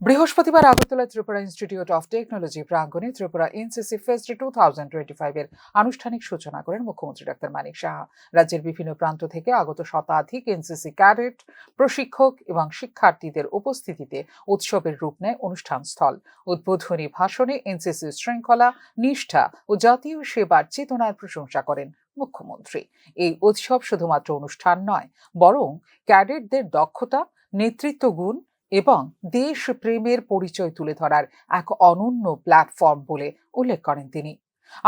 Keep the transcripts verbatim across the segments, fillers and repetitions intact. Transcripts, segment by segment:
বৃহস্পতিবার Agartala Tripura institute of technology প্রাঙ্গণে Tripura NCC fest two thousand twenty five এর আনুষ্ঠানিক সূচনা করেন মুখ্যমন্ত্রী ডক্টর মানিক সাহা। রাজ্যের বিভিন্ন প্রান্ত থেকে আগত শতাধিক এনসিসি ক্যাডেট, প্রশিক্ষক এবং শিক্ষার্থীদের উপস্থিতিতে উৎসবের রূপ নেয় অনুষ্ঠান স্থল। উদ্বোধনী ভাষণে এনসিসি শৃঙ্খলা, নিষ্ঠা ও জাতীয় সেবার চেতনার প্রশংসা করেন মুখ্যমন্ত্রী। এই উৎসব শুধুমাত্র অনুষ্ঠান নয়, বরং ক্যাডেটদের দক্ষতা, নেতৃত্ব গুণ এবং দেশপ্রেমের পরিচয় তুলে ধরার এক অনন্য প্ল্যাটফর্ম বলে উল্লেখ করেন তিনি।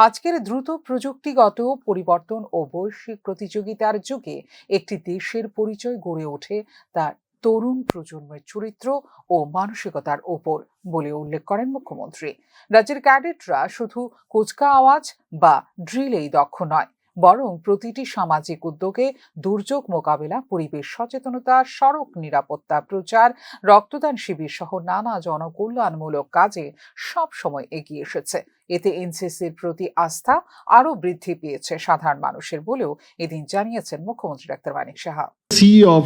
আজকের দ্রুত প্রযুক্তিগত পরিবর্তন ও বৈশ্বিক প্রতিযোগিতার যুগে একটি দেশের পরিচয় গড়ে ওঠে তার তরুণ প্রজন্মের চরিত্র ও মানসিকতার ওপর বলে উল্লেখ করেন মুখ্যমন্ত্রী। রাজ্যের ক্যাডেটরা শুধু কুচকাওয়াজ বা ড্রিলেই দক্ষ নয়, বরং প্রতিটি সামাজিক উদ্যোগে দুর্যোগ মোকাবেলা, পরিবেশ সচেতনতা, সড়ক নিরাপত্তা প্রচার, রক্তদান শিবির সহ নানা জনকল্যাণমূলক কাজে সব সময় এগিয়ে এসেছে। এতে এনসিসির প্রতি আস্থা আরও বৃদ্ধি পেয়েছে সাধারণ মানুষের বলেও এদিন জানিয়েছেন মুখ্যমন্ত্রী ডক্টর Manik Saha. Sea of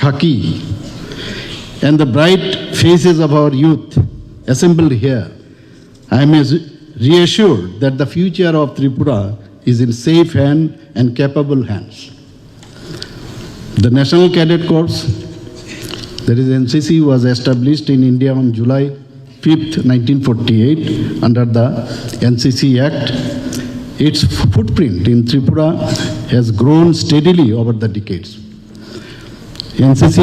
khaki and the bright faces of our youth assembled here, I am as- reassured that the future of Tripura is in safe hand and capable hands. The National Cadet Corps, that is N C C, was established in India on July fifth, nineteen forty-eight, under the N C C Act. Its footprint in Tripura has grown steadily over the decades. N C C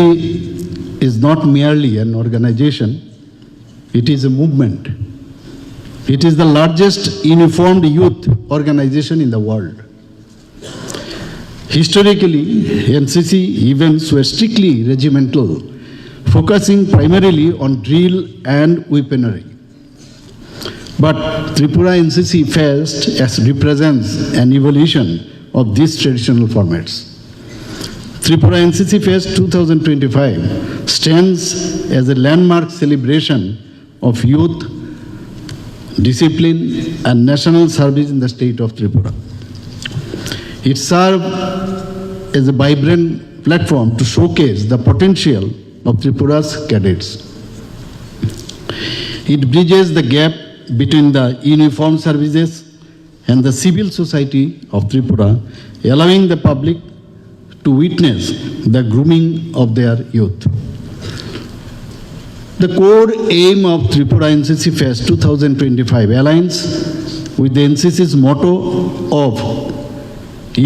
is not merely an organization, it is a movement. It is the largest uniformed youth organization in the world. Historically, N C C events were strictly regimental, focusing primarily on drill and weaponry. But Tripura N C C Fest as represents an evolution of these traditional formats. Tripura N C C Fest two thousand twenty-five stands as a landmark celebration of youth, discipline, and national service in the state of Tripura. It serves as a vibrant platform to showcase the potential of Tripura's cadets. It bridges the gap between the uniformed services and the civil society of Tripura, allowing the public to witness the grooming of their youth. The core aim of Tripura N C C Fest two thousand twenty-five aligns with the N C C's motto of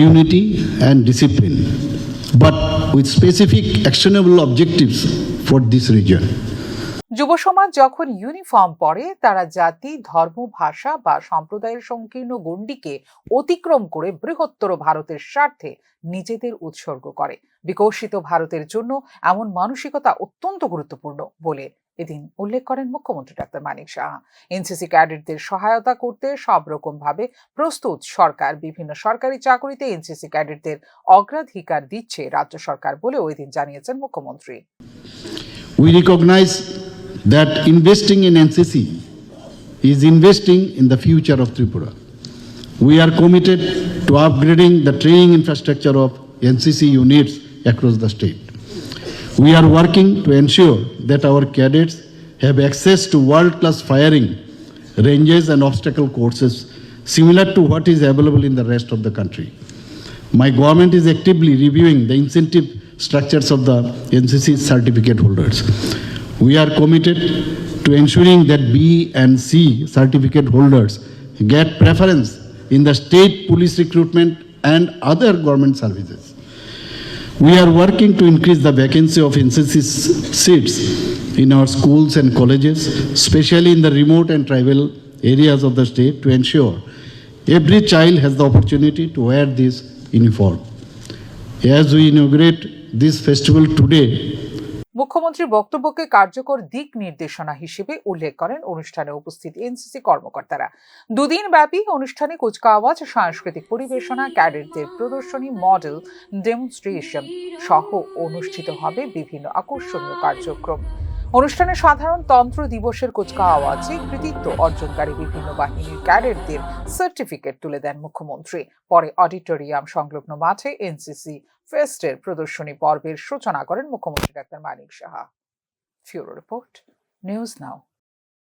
unity and discipline, but with specific actionable objectives for this region. যুব সমাজ যখন ইউনিফর্ম পরে, তারা জাতি, ধর্ম, ভাষা বা সম্প্রদায়ের সংকীর্ণ গণ্ডিকে অতিক্রম করে বৃহত্তর ভারতের স্বার্থে নিজেদের উৎসর্গ করে। বিকশিত ভারতের জন্য এমন মানসিকতা অত্যন্ত গুরুত্বপূর্ণ বলে এদিন উল্লেখ করেন মুখ্যমন্ত্রী ডক্টর মানিক সাহা। এনসিসি ক্যাডেটদের সহায়তা করতে সব রকম ভাবে প্রস্তুত সরকার। বিভিন্ন সরকারি চাকুরিতে এনসিসি ক্যাডেটদের অগ্রাধিকার দিচ্ছে রাজ্য সরকার বলেও এদিন জানিয়েছেন মুখ্যমন্ত্রী। We recognize that investing in N C C is investing in the future of Tripura. We are committed to upgrading the training infrastructure of N C C units across the state. We are working to ensure that our cadets have access to world-class firing ranges and obstacle courses similar to what is available in the rest of the country. My government is actively reviewing the incentive structures of the N C C certificate holders. We are committed to ensuring that B and C certificate holders get preference in the state police recruitment and other government services. We are working to increase the vacancy of N C C seats in our schools and colleges, especially in the remote and tribal areas of the state, to ensure every child has the opportunity to wear this uniform. As we inaugurate this festival today, মুখ্যমন্ত্রীর বক্তব্যকে কার্যকর দিক নির্দেশনা হিসেবে উল্লেখ করেন অনুষ্ঠানে উপস্থিত এনসিসি কর্মকর্তারা। দুদিন ব্যাপী অনুষ্ঠানে কুচকাওয়াজ, সাংস্কৃতিক পরিবেশনা, ক্যাডেটদের প্রদর্শনী, মডেল ডেমনস্ট্রেশন সহ অনুষ্ঠিত হবে বিভিন্ন আকর্ষণীয় কার্যক্রম। অনুষ্ঠানে সাধারণতন্ত্র দিবসের কুচকাওয়াজে কৃতিত্ব অর্জনকারী বিভিন্ন বাহিনীর ক্যাডেটদের সার্টিফিকেট তুলে দেন মুখ্যমন্ত্রী। পরে অডিটোরিয়াম সংলগ্ন মাঠে এনসিসি ফেস্টের প্রদর্শনী পর্বের সূচনা করেন মুখ্যমন্ত্রী ডাক্তার মানিক সাহা। ফিউরো রিপোর্ট। News Now.